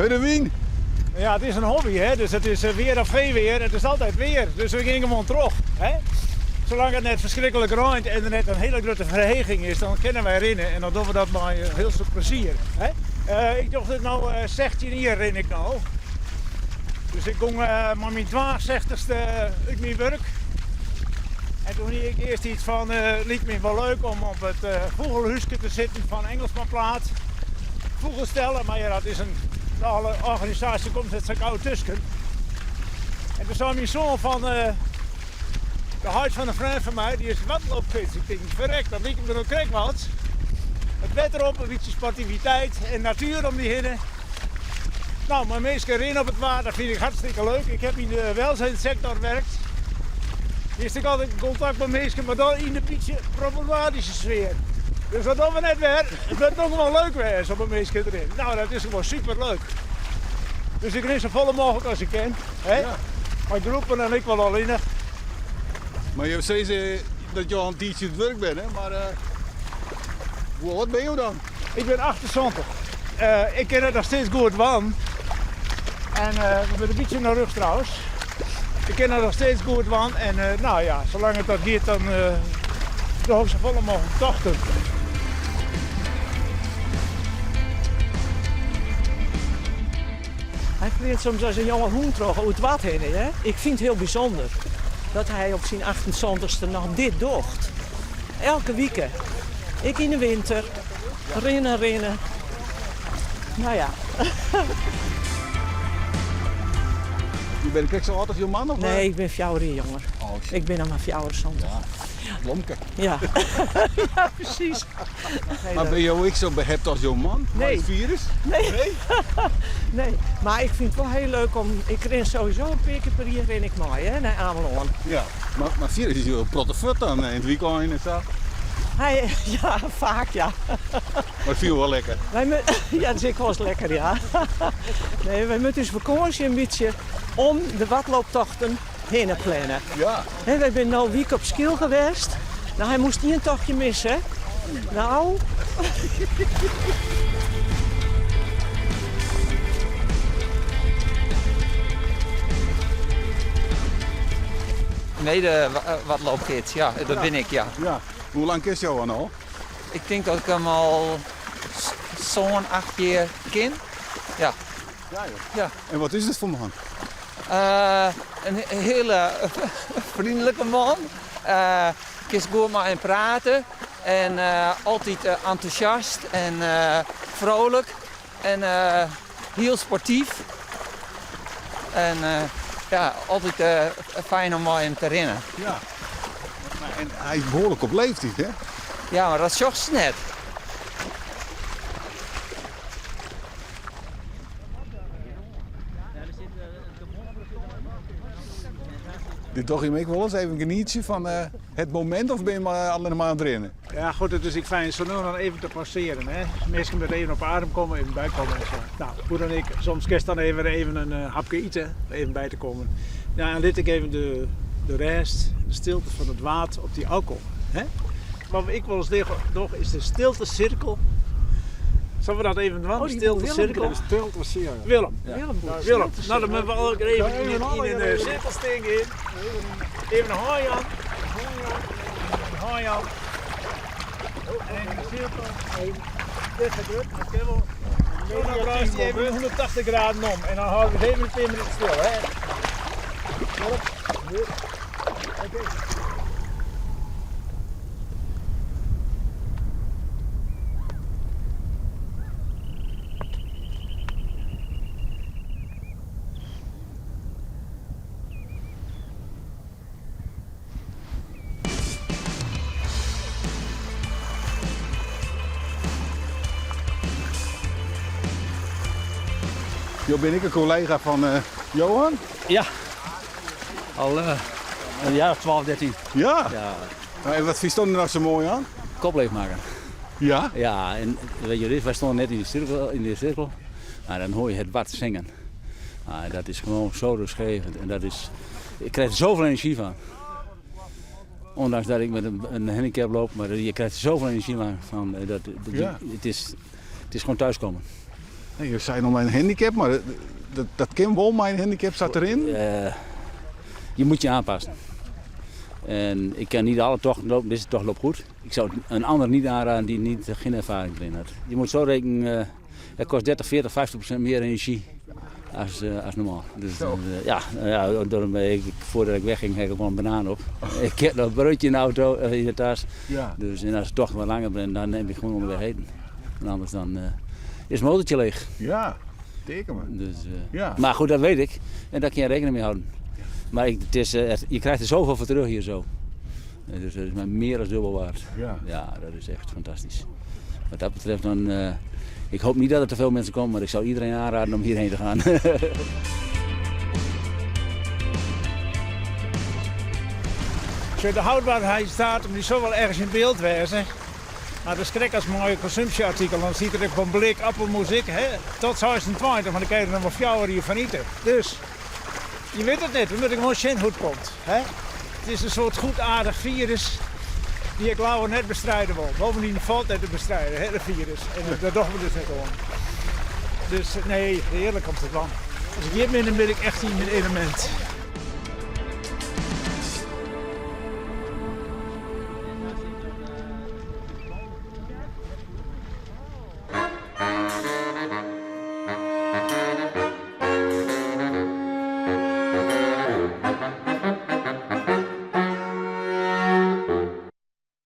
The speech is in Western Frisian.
Hurde wyn. Ja, it is in hobby, hè? Dus it is weer of geen weer, it is altyd weer. Dus we gean gewoan troch. Hè? Salang't it net ferskriklik reint en der net in hiele grutte ferheging is, dan kinne wy rinne en dan dogge we dat mei hiel soad plezier. Hè? Ik doch dit no 16 jier rin ik no. Dus ik gong mei myn 62ste út myn wurk. En toen hie ik earst iets fan, it liket my wol leuk om op it fûgelhúske te sitten fan Engelsmanplaat. Fûgels telle, mar ja, dat is in alle organisaasje komt net sa gau tusken. En toen sei myn soan fan, de heit fan in freon fan my, dy is wadloopgids. Ik tink, ferrek, dat liket my no krekt wat. It wetter op, in bytsje sportiviteit en natuer om dy hinne. No, mei minsken rinne op it Waad, dat fyn ik hartstikke leuk. Ik heb yn de welzijnssektor werkt. Hiest ek altyd kontakt mei minsken, mar dan yn in bytsje problematyske sfear. Dus dat dogge we net wer. It moat noch wol leuk wêze om mei minsken te rinnen. No, dat is gewoan super leuk. Dus ik rin safolle mooglik as ik kin. Hè? Ja. Mei groepen en ek wol allinnich. Mar jo sizze dat jo al in tiidsje oan it wurk binne, mar hoe âld binne jo dan? Ik bin 78. Ik kin it noch steeds goed dwaan. En we wurde in bytsje nei rjochts trouwens. Ik kin it noch steeds goed dwaan en no ja, salang't it dat giet dan doch ik safolle mooglik tochten. Hy fleant soms as in jonge hûn troch oer it wad hinne. Hè? Ik fyn it hiel bysûnder dat hy op syn 78ste noch dit docht. Elke wike. Ek yn de winter. Rinne, rinne. No ja. Jo binne krekt sa âld as jo man? Of? Nee, ik bin fjouwer jier jonger. Oh, shit. Ik bin noch mar 74. Ja, blomke. Ja, ja presys. Mar binne jo ek sa behept as jo man mei Nee. it firus? Nee. Nee? Nee, mar ik fyn it wol hiel leuk om. Ik rin sowieso in pear kear per jier rin ik mei hè, nei Amelân. Ja, mar, mar fierders is jo in protte fuort dan yn it wykein en sa. Hy, ja, faak ja. Mar it fielt wol lekker. Wy ja, dat is ek wolris lekker, ja. Nee, wy moatte ús fakânsje in bytsje om de wadlooptochten hinne planne. Ja. Hè, wy binne no in wike op Skylge west. No, hy moast ien tochtje misse. No. Mede wadloopgids, ja, dat bin ik, ja. Ja. Hoe lang kenst Johan al? Ik tink dat ik him al sân, acht jier ken. Ja. Ja, joh. Ja. En wat is it foar man? In hiele frynlike man. Kinst goed mei him prate en altyd entûsjast en frolik en hiel sportyf. En ja, altyd fijn om mei him te rinnen. Ja. En hy is behoarlik op leeftiid, hè? Ja, mar dat sjochst net. Dit doch jim ek wolris, even genietsje fan it momint of binne je allinnich mar oan it rinnen? Ja goed, it is ek fijn sa no en dan even te passeren. Hè? Minsken moatte even op adem komme, even bykomme en sa. No, hoe dan ek, soms kinst dan even, even in hapke ite, even by te kommen. Ja, en lit ek even de, de rêst, de stilte fan it Waad op dy ôfkomme. Hè? Wat ik wolris doch is de stiltesirkel. Sille we dat even dwaan? Oh, die stilte sirkel. Stilte sirkel. Willem. Ja. Willem, nou, Willem. Nou, dan moeten we al even yn in, in sirkel stean gean. Even in hân jaan. Een hân jaan. En even de sirkel. Even dit gedrukt, dat kin wol. Dan draait hij even 180 graden om en dan hâlde we het even een pear minuten stil. Hè? Oké. Jo binne ek in kollega fan Johan? Ja, al in jaar of 12, 13. Ja? Ja. En wat fynsto der no sa moai oan? Kop leech makken. Ja? Ja, en weet je, wy stonden net yn de sirkel, yn de sirkel. Maar dan hoor je het wad zingen. Ah, dat is gewoon zo rustgevend. En dat is, ik krijg er zoveel energie van. Ondanks dat ik met een, een handicap loop, maar je krijgt er zoveel energie van. Dat, dat, Ja. het, is, het is gewoon thuiskomen. Nee, jo seinen al mei in handicap, mar dat, dat kin wol mei in handicap sa't deryn? Je moet je aanpassen. En ik kan niet alle tochten lopen, deze tocht loopt goed. Ik zou het een ander niet aanraden die niet, geen ervaring erin had. Je moet zo rekenen, het kost 30, 40, 50% meer energie als, als normaal. Dus ja, ja, daarom, ik, voordat ik wegging, heb ik ook wel een banaan op. Ik heb nog een broodje in de auto, in de tas. Ja. Dus, en als het toch wat langer ben, dan neem ik gewoon onderweg eten. Want anders dan is het motortje leeg. Ja, teken me. Dus, Ja. Maar goed, dat weet ik. En daar kun je rekening mee houden. Maar ik, het is, je krijgt er zoveel voor terug hier zo. Dus dat is maar meer dan dubbel waard. Ja. Ja, dat is echt fantastisch. Wat dat betreft dan... ik hoop niet dat er te veel mensen komen, maar ik zou iedereen aanraden om hierheen te gaan. Zo, de houdbaarheidsdatum die zal wel ergens in beeld wezen. Maar dat is krek als mooi consumptieartikel. Dan ziet er ook van blik appelmoes ik, hè, tot 26, maar dan krijg je er nog maar 4 uur van eten. Dus, je weet het net, we moeten gewoon zien hoe het komt. Hè? Het is een soort goedaardig virus die ik lauwe net bestrijden wil. Bovendien valt het te bestrijden, hè, dat virus. En dat doen we dus net om. Dus nee, heerlijk om te doen. Als ik hier ben, dan ben ik echt in mijn element.